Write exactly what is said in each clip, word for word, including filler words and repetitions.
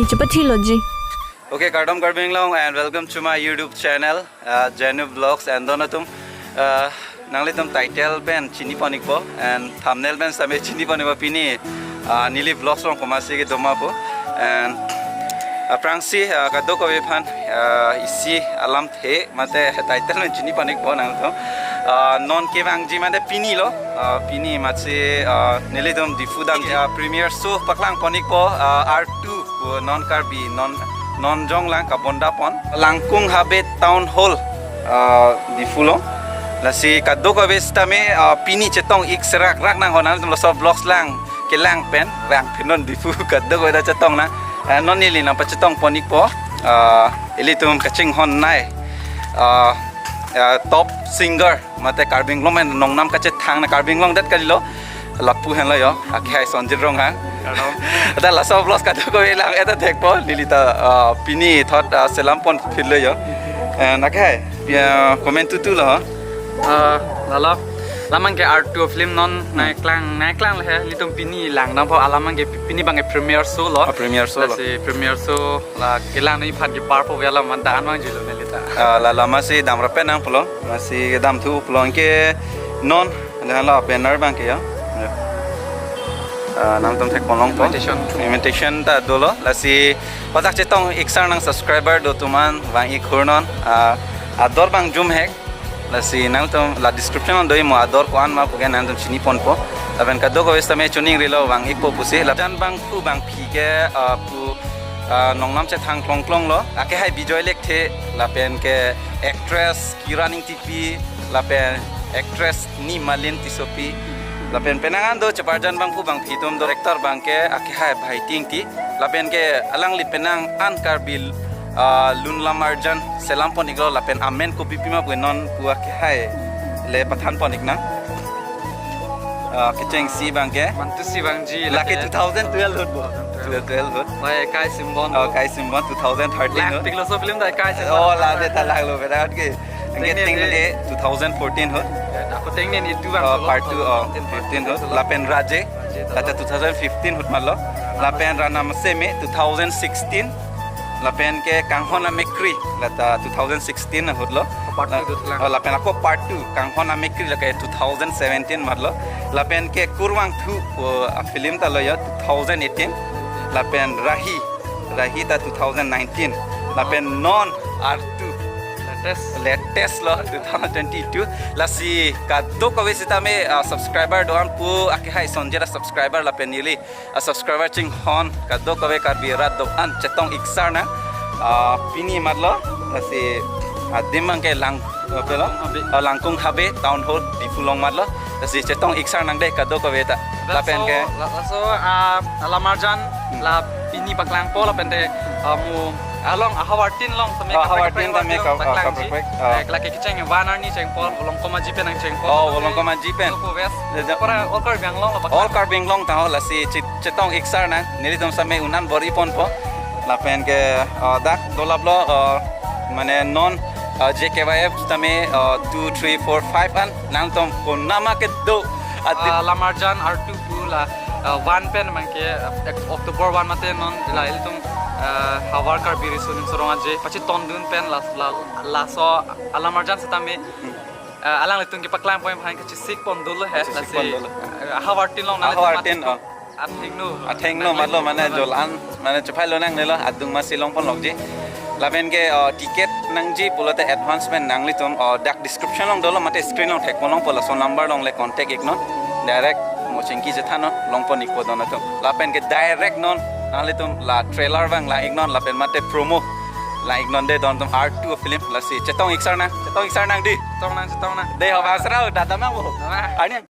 Chepathi loji. Okay, kardom Karbi Anglong and welcome to my YouTube channel, uh, Jenu Vlogs and don atum. Uh, nanglitum title pen chini pon-ikpo and thumbnail pen same chini pon-ikpo pini, uh, neli vlogs along komatsi kedo ma pu. And, uh, aphrangsi, uh, kadokave aphan, uh, isi alamthe mate title pen chini pon-ikpo nangtum. Uh, non kevangji mate pini lo, uh, pini amatsi, uh, nelitum Diphu dam, uh, premiere show paklang pon-ikpo, uh, R two pu non Karbi, non, non jonglang kabonda pon. Langkung Habe Town Hall, ah, Diphu along. Lasi kadokave sitame, ah, pini chetong-ik serak rak nang ho nang laso vlogs lang kelang pen, vang phi non Diphu kadokave ta chetong nang. Ah, non neli nangpachetong pon-ikpo, ah, ilitum kachinghon nei, ah, ah, top singer mate Karbi Anglong pen nongnam kachethang na Karbi Anglong det kalilo. Lapu henlo yo, akehai Sonjit Ronghang. Kardom. Ada laso vlogs kadokave lang, eh, ta thekpo, neli ta, ah, pini thot, ah, selam pon phit lo yo. And akehai, ya, comment tutu lo. Ah, lalo, la abang ke R two film non, hmm, nangklang, nangklang le he, nelitum pini lang dampo, alam abang ke pini abang ke premiere show lo. Ah, premiere show lo. Lasi premiere show la kelang ni phat kepar po vela man dan abang jilo neli ta. Ah, la lama si dam rapen nang pulo, lasi dam thu pulo ke non, lahenlo banner abang ke ya. Ya. Ah, nangtum thek pon longpo. Invitation. Invitation ta dolo, lasi ladak chetong-ik sar nang subscriber do atum an vang-ik hur non. Ah, ador abang jum hek. Lasi nangtum la description along do-i mo ador ko-an ma pu ke nangtum chini ponpo. Lapen kadokave sitame chuning rilo vang-ikpo pusi. Lapen Janbangphu Bangphi ke, ah, pu, ah, nongnam chethang klong klong lo. Akehai Bijoy Lekthe, lapen ke actress Kiran Ingtipi, lapen actress Nimalin Tissopi. Lapen penang an do cheparjan Janbangphu Bangphi atum, director abang ke akehai Bhai Tingti. Lapen ke alangli penang an Karbi, ah, lun lam arjan selam pon-iklo lapen amen kopi pima pu non pu akehai le pathan pon-ik nang. Ah, kechengsi abang ke. Mantusi Vangji lake lake. Two thousand twelve ahut bo. Two thousand twelve. Two thousand twelve ahut. Wai Kai Simbon. Oh, Kai Simbon two thousand thirteen ahut. Lak tik lo so film ta Kai Simbon. Oh, la de ta lak lo berat ke. Anke tengne tengne de two thousand fourteen ahut. Ya, ako tengne ni itu bang. Oh, solo part two, oh, two thousand fifteen ahut. Lapen Raje, Raje lata two thousand fifteen ahut matlo. Lapen Rana Maseme two thousand sixteen. Lapen ke Kanghon Amekri lata two thousand sixteen ahut lo. Part two La-, dut lang. Oh, lapen ako part two Kanghon Amekri lake two thousand seventeen matlo. Lapen ke Kurvangthu, oh, a film ta lo ya two thousand eighteen. Lapen Rahi, Rahi ta two thousand nineteen. Lapen non R two. Latest. Latest lo two thousand twenty-two. Lasi kadokave sitame, ah, subscriber do-an pu akehai Sonjit a subscriber lapen neli a subscriber chinghon kadokave Karbi rat do-an chetong-ik sar nang. Ah, pini matlo, lasi adim abang ke lang, ah, pelo? Langkung Habe. Ah, Langkung Habe Town Hall Diphu along matlo. Lasi chetong-ik sar nang de kadokave ta. Lapen ke laso, la-, laso, ah, alam arjan, hmm, la pini paklangpo lapen te, ah, mo along ahavar tin along tame, ah, kaprek ahavar tin kaprek tame along ka-, ah, paklang ji. Kaprek, ah. Eh, lake kecheng van arni chengpo, Volongkom Aji pen nangchengpo. Oh, Volongkom Aji pen. Diphu West. Ya, ya. Pura all Karbi Anglong lo paklang. All Karbi Anglong ta ho, lasi chit- chetong-ik sar nang, nelitum same un-an bor-i ponpo. Lapen ke, ah, dak dolap lo, ah, mane non, ah, J K Y F tame, ah, two, three, four, five an nangtum konama kedo adim. Ah, alam arjan R two pu la, ah, one pen abang ke, ah, October one mate non la ilitum, ah, Havar Karbi Riso Nimso Rong Aje pachetondun pen la, la, laso alam arjan sitame, ah, alanglitum kepaklang pon aphan kachesik pon dolo he. Kachesik lasi pon dolo. Ah, ahavar tin along nang ahavar tin, oh. Athengno. Athengno matlo mane jol an, mane chephai lo nangnelo, adung masi long pon lokji. Lapen ke, oh, ticket nangji pulote advance pen nanglitum, oh, dak description along dolo mate screen along thek pon longpo, laso number along le contact-ik non. Direct mo chingki chethan non, long pon-ikpo don atum. Lapen ke direct non nanglitum la trailer abang lang-ik non lapen mate promo lang-ik non de don atum, R two film lasi chetong-ik sar nang, chetong-ik sar nang di. Chetong nang, chetong nang. De ho bang srau data mang bo. Nah. Ani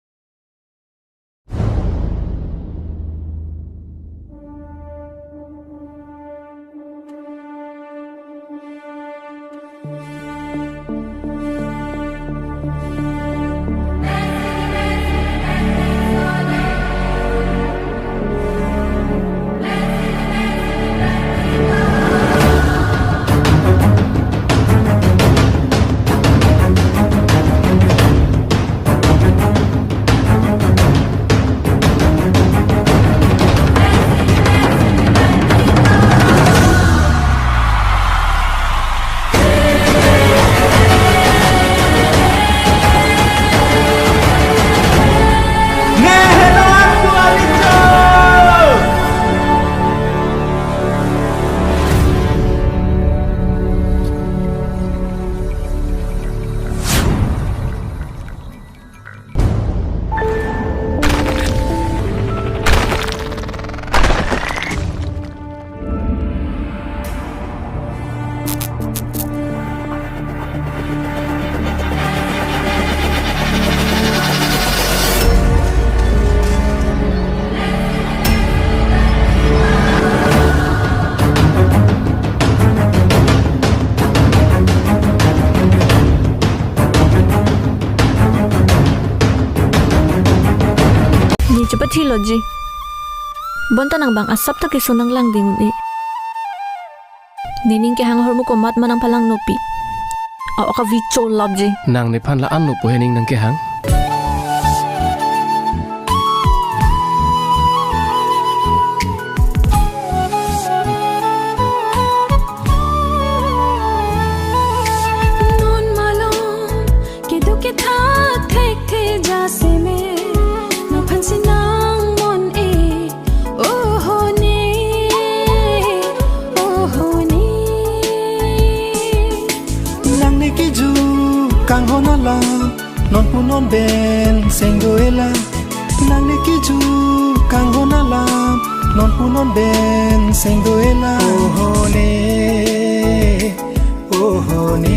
ji. Bonta nang bang asap ta keso nang langding un-e. Nening kehang ahormu komat ma nang palangnopi. Aw, akavi cholapji. Nang nephan la-an nopo he ning nang kehang. Non malom kedo kethak thekthe jasemet, nangphan si nang mon-e, oho ne, oho ne. Nang ne kiju kanghon alam, non pu non ben seng do-e la. Nang ne kiju kanghon alam, non pu non ben seng do-e la. Oho ne, oho ne.